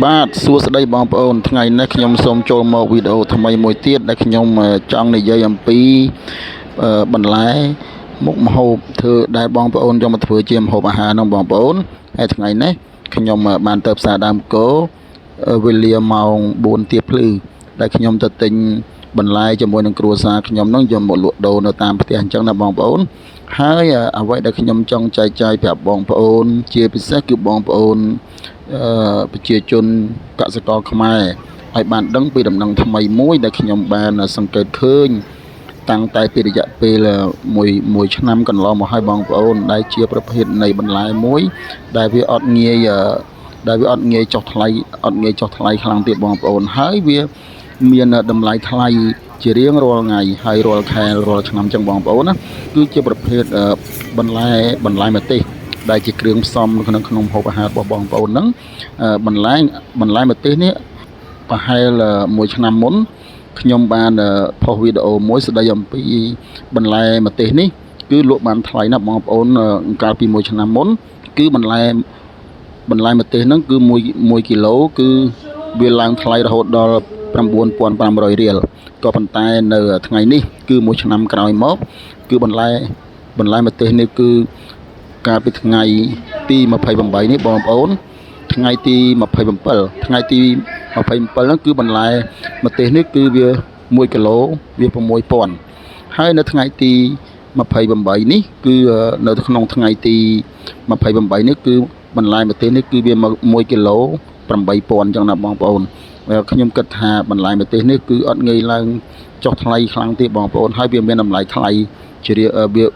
បាទសួស្តីបងប្អូនថ្ងៃនេះខ្ញុំសូមចូលមកវីដេអូថ្មីមួយទៀតដែលខ្ញុំចង់និយាយអំពីបន្លែមុខម្ហូបធ្វើដែលបងប្អូនយកមកធ្វើជាម្ហូបអាហារនោះបងប្អូនហើយថ្ងៃនេះខ្ញុំបានទៅផ្សារដើមគោវេលាម៉ោង4ទៀបភ្លឺដែលខ្ញុំទៅទិញបន្លែជាមួយនឹងគ្រួសារខ្ញុំនឹងយកមកលក់ដូរនៅតាមផ្ទះអញ្ចឹងណាបងប្អូនហើយអ្វីដែលខ្ញុំចង់ចែកចាយប្រាប់បងប្អូនជាពិសេសគឺបងប្អូន ប្រជាជនកសិករខ្មែរឲ្យបានដឹងពីដំណឹងថ្មីមួយដែលខ្ញុំបានសង្កេតឃើញតាំងតែពីរយៈពេលមួយមួយឆ្នាំកន្លងមកឲ្យបងប្អូនដែលជាប្រភេទនៃបន្លែមួយដែលវាអត់ងាយដែលវាអត់ងាយចុះថ្លៃអត់ងាយចុះថ្លៃខ្លាំងទៀតបងប្អូនហើយវាមានតម្លៃថ្លៃជារៀងរាល់ថ្ងៃហើយរាល់ខែរាល់ឆ្នាំចឹងបងប្អូនណាគឺជាប្រភេទបន្លែបន្លែម្ទេស ដែលជាគ្រឿងផ្សំនៅក្នុងក្នុងម្ហូបអាហាររបស់បងប្អូនហ្នឹងបន្លែបន្លែម្ទេសនេះប្រហែលមួយឆ្នាំមុនខ្ញុំបានផុសវីដេអូមួយស្ដីអំពីបន្លែម្ទេសនេះគឺលក់បានថ្លៃណាស់បងប្អូនកាលពីមួយឆ្នាំមុនគឺបន្លែបន្លែម្ទេសហ្នឹងគឺ1 1គីឡូគឺវាឡើងថ្លៃរហូតដល់9500រៀលក៏ប៉ុន្តែនៅថ្ងៃនេះគឺមួយឆ្នាំក្រោយមកគឺបន្លែបន្លែម្ទេសនេះគឺ កាលពីថ្ងៃទី28នេះបងប្អូនថ្ងៃទី27ថ្ងៃទី27ហ្នឹងគឺបន្លែម្ទេសនេះគឺវា1គីឡូវា6000ហើយនៅថ្ងៃទី28នេះគឺនៅក្នុងថ្ងៃទី28នេះគឺបន្លែម្ទេសនេះគឺវា1គីឡូ8000អញ្ចឹងណាបងប្អូនខ្ញុំគិតថាបន្លែម្ទេសនេះគឺអត់ងាយឡើងចុះថ្លៃខ្លាំងទេបងប្អូនហើយវាមានតម្លៃថ្លៃជា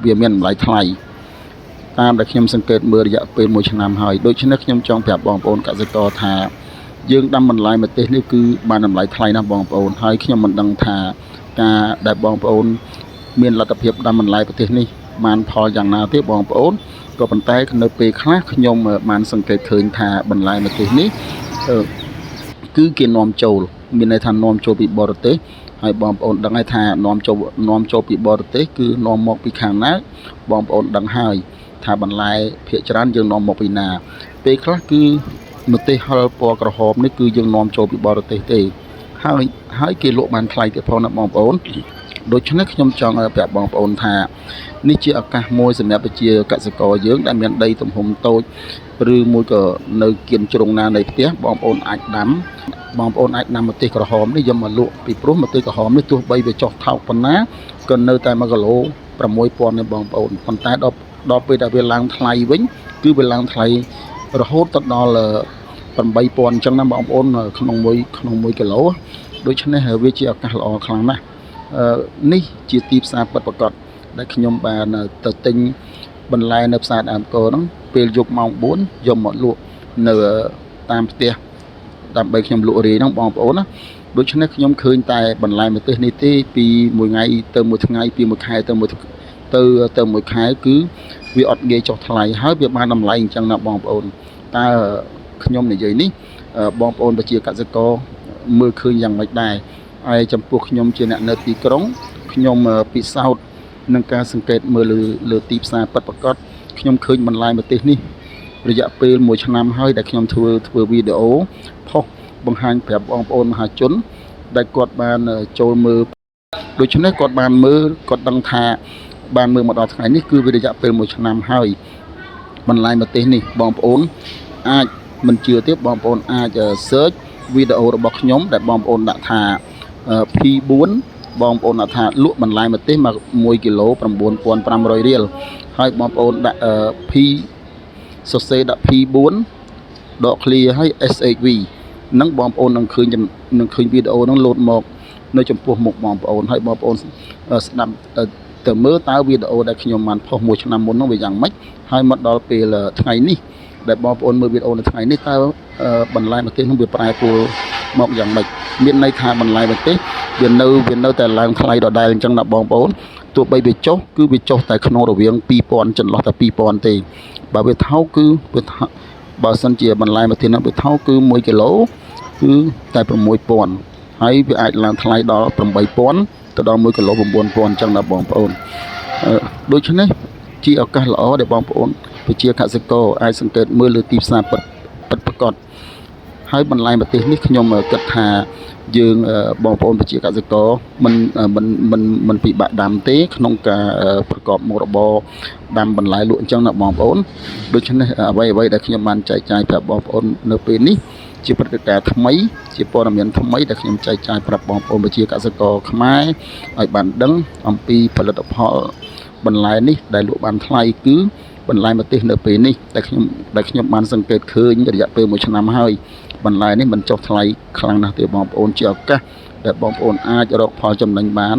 វាមានតម្លៃថ្លៃ តាមដែលខ្ញុំសង្កេតមើលរយៈពេលមួយឆ្នាំហើយដូច្នេះខ្ញុំចង់ប្រាប់បងប្អូនកសិករថាយើងដាំបន្លែម្ទេសនេះគឺបានតម្លៃថ្លៃណាស់បងប្អូនហើយខ្ញុំមិនដឹងថាការដែលបងប្អូនមានលទ្ធភាពដាំបន្លែប្រទេសនេះបានផលយ៉ាងណាទេបងប្អូនក៏ប៉ុន្តែនៅពេលខ្លះខ្ញុំបានសង្កេតឃើញថាបន្លែម្ទេសនេះគឺគេនាំចូលមានន័យថានាំចូលពីបរទេសហើយបងប្អូនដឹងហើយថានាំចូលនាំចូលពីបរទេសគឺនាំមកពីខាងណាបងប្អូនដឹងហើយថាបន្លែភាគច្រើនយើងនាំមកពីណាពេលខ្លះគឺម្ទេសហិលពណ៌ក្រហមនេះគឺយើងនាំចូលពីបរទេសទេហើយហើយគេលក់បានថ្លៃទៀតផងណាបងប្អូនដូច្នេះខ្ញុំចង់ឲ្យប្រាប់បងប្អូនថានេះជាឱកាសមួយសម្រាប់ប្រជាកសិករយើងដែលមានដីទំហំតូចឬមួយក៏នៅគៀនជ្រុងណានៃផ្ទះបងប្អូនអាចដាំបងប្អូនអាចដាំម្ទេសក្រហមនេះយកមកលក់ពីព្រោះម្ទេសក្រហមនេះទោះបីវាចុះថោកប៉ុណ្ណាក៏នៅតែ1គីឡូ6000នេះបងប្អូនប៉ុន្តែដល់ដល់ពេលដែលវាឡើងថ្លៃវិញគឺវាឡើងថ្លៃរហូតទៅដល់8000អញ្ចឹងណាបងប្អូនក្នុងមួយក្នុង1គីឡូដូច្នេះវាជាឱកាសល្អខ្លាំងណាស់នេះជាទីផ្សារពិតប្រាកដដែលខ្ញុំបានទៅទិញបន្លែនៅផ្សារដើមកហ្នឹងពេលយប់ម៉ោង4យកមកលក់នៅតាមផ្ទះដើម្បីខ្ញុំលក់រាយហ្នឹងបងប្អូនណាដូច្នេះខ្ញុំឃើញតែបន្លែម្ទេសនេះទេពីមួយថ្ងៃទៅមួយថ្ងៃពីមួយខែទៅមួយទៅទៅមួយខែគឺវាអត់ងាយចុះថ្លៃហើយវាបានតម្លៃអញ្ចឹងណាបងប្អូនតើខ្ញុំនិយាយនេះបងប្អូនប្រជាកសិករមើលឃើញយ៉ាងម៉េចដែរហើយចំពោះខ្ញុំជាអ្នកនៅទីក្រុងខ្ញុំពិសោធន៍នឹងការសង្កេតមើលលើលើទីផ្សារពិតប្រាកដខ្ញុំឃើញបន្លែម្ទេសនេះរយៈពេលមួយឆ្នាំហើយដែលខ្ញុំធ្វើធ្វើវីដេអូផុសបង្ហាញប្រាប់បងប្អូនមហាជនដែលគាត់បានចូលមើលដូច្នេះគាត់បានមើលគាត់ដឹងថាបានមើលមកដល់ថ្ងៃនេះគឺវារយៈពេលមួយឆ្នាំហើយបន្លែម្ទេសនេះបងប្អូនអាចមិនជឿទេបងប្អូនអាច search វីដេអូរបស់ខ្ញុំដែលបងប្អូនដាក់ថា P4 បងប្អូនដាក់ថាលក់បន្លែម្ទេសមក1គីឡូ9500រៀលហើយបងប្អូនដាក់ P សរសេរដាក់ P4 ដក clear ហើយ SHV នឹងបងប្អូននឹងឃើញនឹងឃើញវីដេអូនឹងលោតមកនៅចំពោះមុខបងប្អូនហើយបងប្អូនស្ដាប់ទៅមើលតើវីដេអូដែលខ្ញុំបានផុសមួយឆ្នាំមុននោះវាយ៉ាងម៉េចហើយមកដល់ពេលថ្ងៃនេះដែលបងប្អូនមើលវីដេអូនៅថ្ងៃនេះតើបន្លែម្ទេសនោះវាប្រែប្រួលមកយ៉ាងម៉េចមានន័យថាបន្លែម្ទេសវានៅវានៅតែឡើងថ្លៃដដែលអញ្ចឹងណាបងប្អូនទោះបីវាចុះគឺវាចុះតែក្នុងរវាង2000ចន្លោះតែ2000ទេបើវាថោកគឺវាបើសិនជាបន្លែម្ទេសនោះវាថោកគឺ1គីឡូគឺតែ6000ហើយវាអាចឡើងថ្លៃដល់8000ទៅដល់1គីឡូ9000អញ្ចឹងណាបងប្អូនដូច្នេះជាឱកាសល្អដែលបងប្អូនប្រជាកសិករអាចសង្កេតមើលលើទីផ្សារពិតពិតប្រាកដ ហើយបន្លែម្ទេសនេះខ្ញុំគិតថាយើងបងប្អូនប្រជាកសិករមិនមិនមិនមិនពិបាកដាំទេក្នុងការប្រកបមុខរបរដាំបន្លែលក់អញ្ចឹងណាបងប្អូនដូច្នេះអ្វីអ្វីដែលខ្ញុំបានចែកចាយប្រាប់បងប្អូននៅពេលនេះជាព្រឹត្តិការណ៍ថ្មីជាព័ត៌មានថ្មីដែលខ្ញុំចែកចាយប្រាប់បងប្អូនប្រជាកសិករខ្មែរឲ្យបានដឹងអំពីផលិតផលបន្លែនេះដែលលក់បានថ្លៃគឺបន្លែម្ទេសនៅពេលនេះដែលខ្ញុំដែលខ្ញុំបានសង្កេតឃើញរយៈពេល1ឆ្នាំហើយបន្លែនេះមិនចុះថ្លៃខ្លាំងណាស់ទេបងប្អូនជាឱកាសដែលបងប្អូនអាចរកផលចំណេញបាន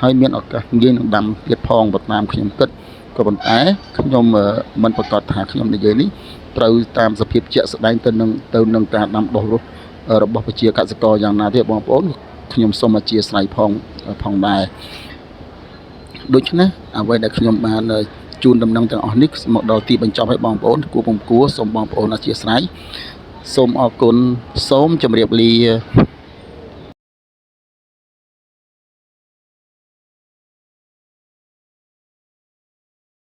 ហើយមានឱកាសងាយនឹងដាំទៀតផងបើតាមខ្ញុំគិតក៏ប៉ុន្តែខ្ញុំមិនប្រកាសថាខ្ញុំនិយាយនេះត្រូវតាមសភាពជាក់ស្ដែងទៅនឹងទៅនឹងការដាំដុះរបស់ប្រជាកសិករយ៉ាងណាទេបងប្អូនខ្ញុំសូមអធិស្ឋានផងផងដែរដូច្នេះអ្វីដែលខ្ញុំបានជូនដំណឹងទាំងអស់នេះមកដល់ទីបញ្ចប់ឲ្យបងប្អូនគួរពំគួរសូមបងប្អូនអធិស្ឋានសូមអរគុណសូមជម្រាបលា។